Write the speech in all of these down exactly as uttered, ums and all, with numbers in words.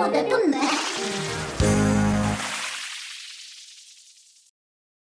Туннэ.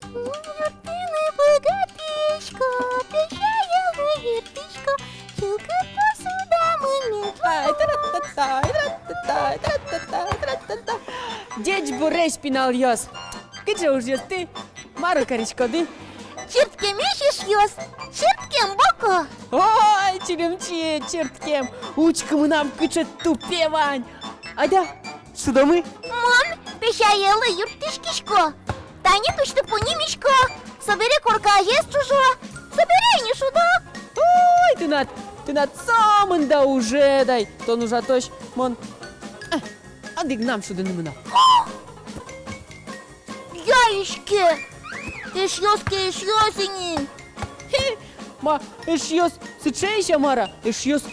Мон юрттыны быгатӥсько, песяелы юрттӥсько, чылкыт посудамы мед луоз. Ай, тра-та-та, ай, тра-та-та, ай, тра-та-та, ай, тра-та-та. Ӟечбуресь, пиналъёс! Кыӵе ужъёсты, мар кариськоды? Чырткемесь, эшъёс, чырткем боко. Ой, чилимчи, чырткем! Учкы, мынам кыӵе тупе вань! Айда, шудомы. Мон песяелы юрттӥськисько. Тани тусьты-пуньы мисько. Собере корка азез ӵужо. Собере ини шудо. Ой, тынад, тынад сомында ужед ай. Тон ужатозь, мон, э, одӥгнам шудыны мыно. Я иське. Эшъёс ке эшъёс ини. Хе, ма, эшъёс сыӵеесь-а, мар-а? Эшъёс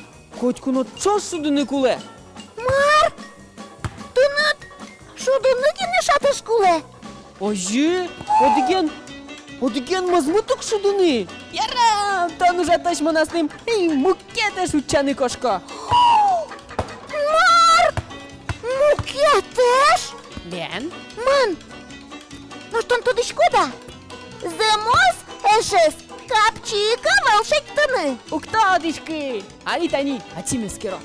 котьку но ӵош шудыны кулэ. Мар? Тыныд шудыны гинэ шат эш кулэ? Озьы, одӥген, одӥген мӧзмыт ук шудыны. Ярам, тон ужатозь, мон аслым, эй, мукет эш утчаны кошко. Мар? Мукет эш? Бен. Мон. Нош тон тодӥськод-а? Зэмос эшез капчи ик ӧвӧл шедьтыны. Уг тодӥськы. Али тани ачим эскеро.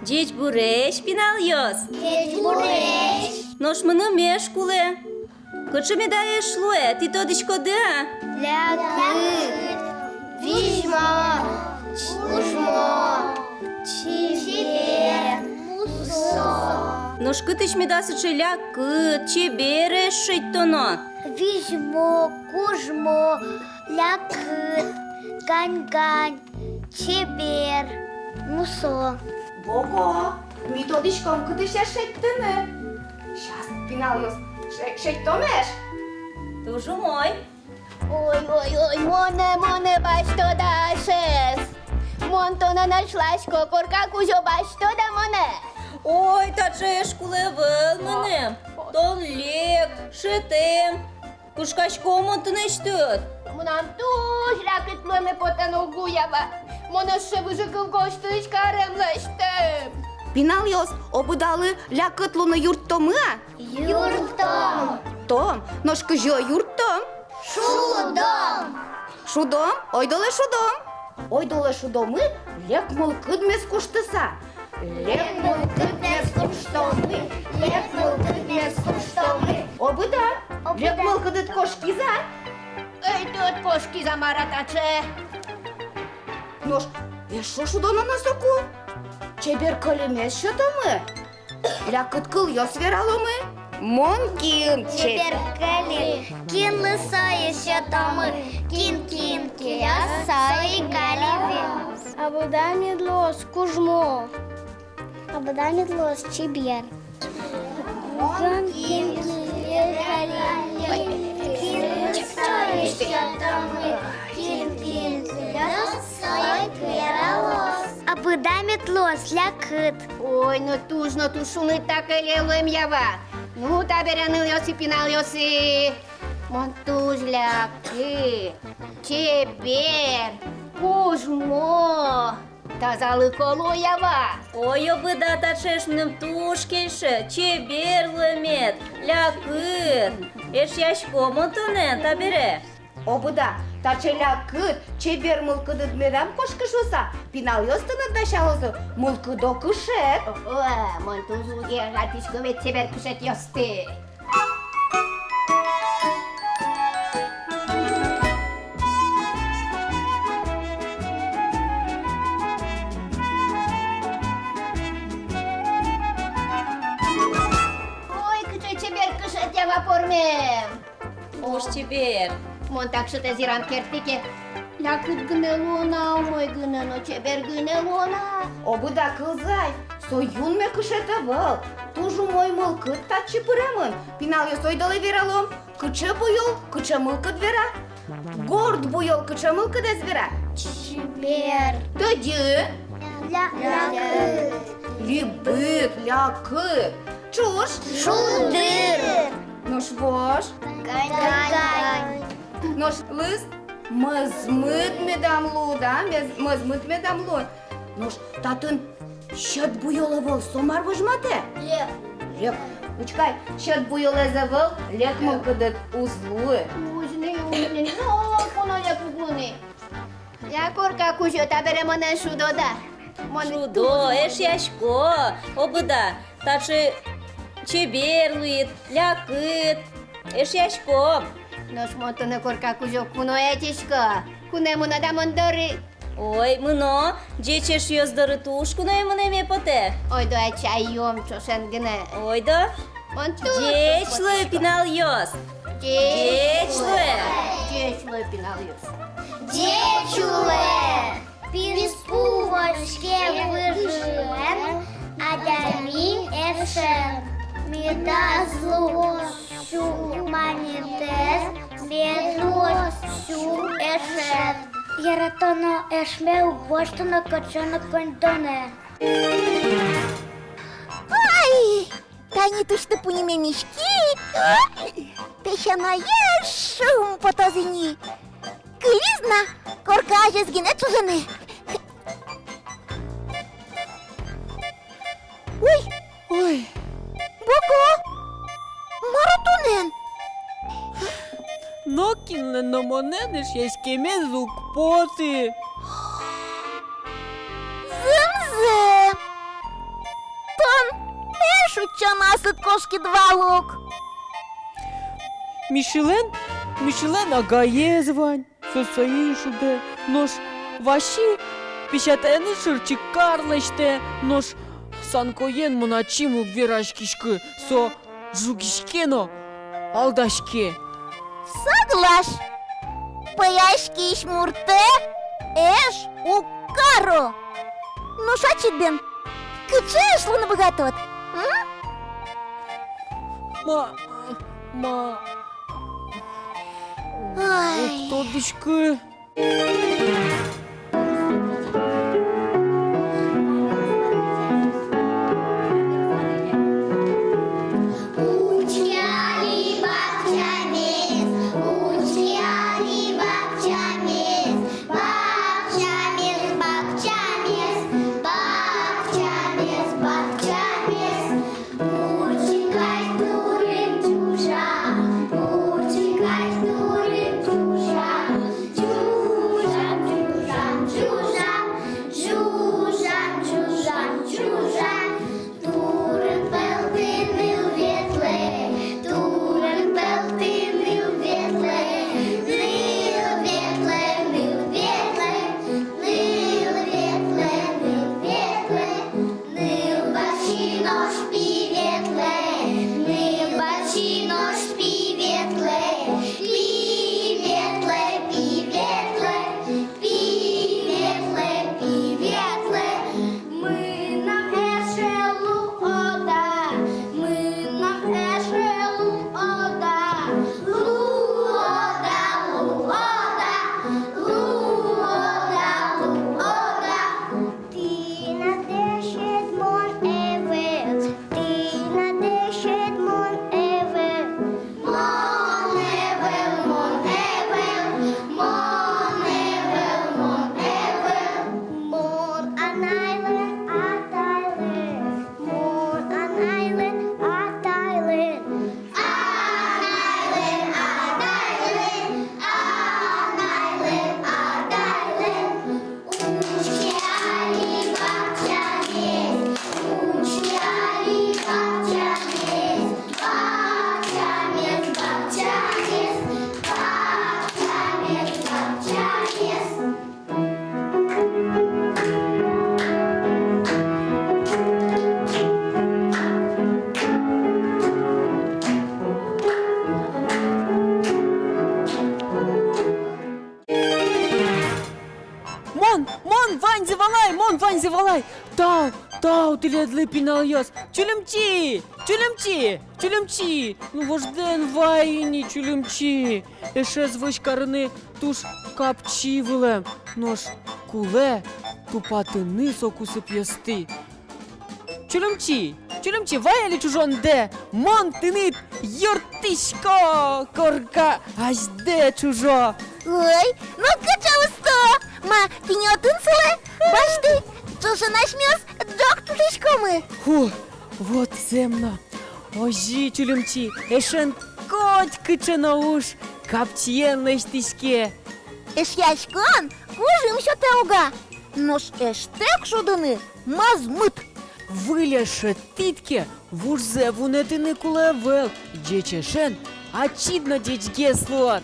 Ӟечбуресь, пиналъёс! Ӟечбуресь! Нош мыным эш кулэ. Кыӵе меда эш луэ, тӥ тодӥськоды-а? Лякыт, визьмо, кужмо, чебер, мусо. Нош кытысь меда сыӵе лякыт, чебер эш шедьтоно? Визьмо, кужмо, лякыт, гань-гань, чебер, мусо. Бого, ми тодӥськом, кытысь эш шедьтыны. Сейчас, пиналъёс, ше-, шедьтом эш. Туж умой. Ой, ой, ой, монэ, монэ басьтод-а эшез? Мон тонэн эшласько, корка кузё, басьтод-а монэ? Ой, таӵе эш кулэ ӧвӧл мыным. Тон лек, шедьтэм. Кышкасько мон тынэсьтыд. Мынам туж лякыт луэме потэ но, уг уява. Мон эшшо выжыкыл гожтӥсь карем лэсьтэм. Пиналъёс, Обыдалы лякыт луны юрттомы-а? Юрттом. Том, нош кызьы юрттом? Шудом. Шудом, ойдолэ шудом. Ойдолэ шудомы лек мылкыдмес куштыса. Лек мылкыдмес куштомы, лек мылкыдмес куштомы. Обыда, Обыда, лек мылкыдыд кошкиз-а? Ӧй тод, кошкиз-а, мар-а таӵе. Нош эшшо шудоно на соку. Чебер кылемес сётомы. Лякыт кылъёс вераломы. Мон кин? Чебер кылем. Кинлы сое сётомы? Кин, кин, кияз сое кылем. Обыда мед луоз кужмо. Обыда мед луоз чебер. Мон кин? Чебер кылем. Кинлы сое сётомы? Кин, кин, кияз сое кылем. Обыда мед луоз лякыт. Ой, но туж, но туж шуныт та кыле луэм, ява. Ну, табере, нылъёсы, пиналъёсы, мон туж лякыт, чебер, кужмо, тазалыко луо, ява. Ой, Обыда, таӵе эш мыным туж кельше, чебер луэмед, лякыт. Эшъясько мон тонэн табере. Обыда, таӵе лякыт, чебер мылкыдыд медам кошкы шуыса, пиналъёс тыныд дасялозы мылкыдо кышет. О, мон туж уг яратӥськы ведь чебер кышетъёсты. Ой, кыӵе чебер кышет, ява, пӧрмем. Туж чебер. Мон та кышетэз йырам керттӥ ке, лякыт гинэ луоно, умой гинэ но, чебер гинэ луоно. Обыда, кылзы ай, со юнме кышет ӧвӧл, туж умой мылкыд татчы пыремын. Пиналъёс, ойдолэ вералом, кыӵе буёл кыӵе мылкыд вера. Горд буёл кыӵе мылкыдэз вера? Чебер. Тӧдьы? Ля-, лякыт. Либыт, лякыт. Ӵуж? Шулдыр. Нош вож? Гань-гань. Нош лыз? Мӧзмыт медам луы, да? Мез-, мӧзмыт медам луы. Нош татын сьӧд буёл ӧвӧл, со мар возьматэ? Лек. Лек. Учкы ай, сьӧд буёлэз ӧвӧл, лек мылкыдыд уз луы. Уз ни, уз ни, но, куно лек уг луы ни. Я, корка кузё, табере монэн шудод-а? Мон шудо, туж, эшъясько, обыда, таӵе чебер луид, лякыт, эшъяськом. Нош мон тонэ, корка кузё, куно ӧтисько. Куное мынод-а мон доры? Ой, мыно, ӟеч эшъёс доры туж куное мынэме потэ. Ойдо, а чай юом ӵошен гинэ. Ойдо. Мон туж... Ӟеч луэ, пиналъёс. Ӟеч луэ. Ӟеч луэ, пиналъёс. Ӟеч луэ. Писпу вошке выжыен, адями эшен. Медаз лу сю манетэз, мед луоз сю эшед. Яратоно эшме уг вошты но кыӵе но коньдонэ. Ай! Тани тусьты-пуньы мемиськи, песянаез шумпотоз ини. Кылиз на, корка азез гинэ ӵужаны. Ой, ой. Боко, мар-о тонэн? Нокинлэн но монэн эшъяськемез уг поты. Зэм-зэм. Тон эш утчаны аслыд кошкид вал ук. Мишилэн, Мишилэн агаез вань. Со соин шудэ, нош Васи песятаеныз шырчик кар лэсьтэ, нош Санькоен мон ачим уг вераськиськы, со жугиське но алдаське. Соглаш. Пӧяськись муртэ эш уг каро. Нош ачид бен кыӵе эш луыны быгатод, м? Ма, ма. Ай. Уг тодӥськы. Учкы али бакчамес, учкы али бакчамес, бакчамес, бакчамес, бакчамес, бакчамес. Бурчик азь турын ӵужа, бурчик азь турын ӵужа, ӵужа, ӵужа, ӵужа, ӵужа, ӵужа, ӵужа. Турын пӧлтӥ ныл ветлэ, турын пӧлтӥ ныл ветлэ, ныл ветлэ, ныл ветлэ, ныл ветлэ, ныл ветлэ. Ныл бадӟым нош пи ветлэ, ныл бадӟым нош пи ветлэ, пи ветлэ, пи ветлэ, пи ветлэ, пи ветлэ. Мынам эше луод-а, мынам эше луод-а, луод-а, луод-а, луод-а, луод-а. Тынад эшед мон ӧвӧл, тынад эшед мон ӧвӧл. Мон ӧвӧл, мон ӧвӧл, мон ӧвӧл, мон ӧвӧл. Мон анайлэн, атайлэн, мон анайлэн, атайлэн. Анайлэн, атайлэн, анайлэн, атайлэн. Учкы али бакчамес, учкы али бакчамес, бакчамес, бакчамес, бакчамес, бакчамес. Мон, мон ваньзэ валай, мон ваньзэ валай. Тау, тау тӥледлы, пиналъёс. Чулымчи, Чулымчи, Чулымчи. Ну, вождэ эн вай ини, Чулымчи. Эшез вӧсь карыны туж капчи вылэм. Нош кулэ тупатыны со кусыпъёстӥ. Чулымчи, Чулымчи, вай али чужондэ, мон тыныд юрттӥсько, корка азьдэ чужо. Ой, ну кыӵе усто! Ма, тӥни отын сылэ, басьты. Нош эн асьмеос ӝог ӵушиськомы. Ху, вот зэм но. Озьы, Чулымчи, эшен котькыӵе но уж капчиен лэсьтӥське. Эшъяськон кужым сётэ уга. Нош эштэк шудыны мӧзмыт. Выль эшетӥд ке, вужзэ вунэтыны кулэ ӧвӧл. Ӟеч эшен ачид но ӟечгес луод.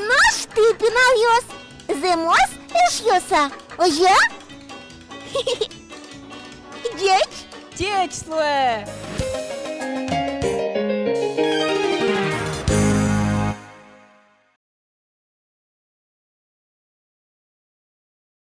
Нош тӥ, пиналъёс, зэмос эшъёс-а, озьы-а? Ӟеч. Ӟеч луэ.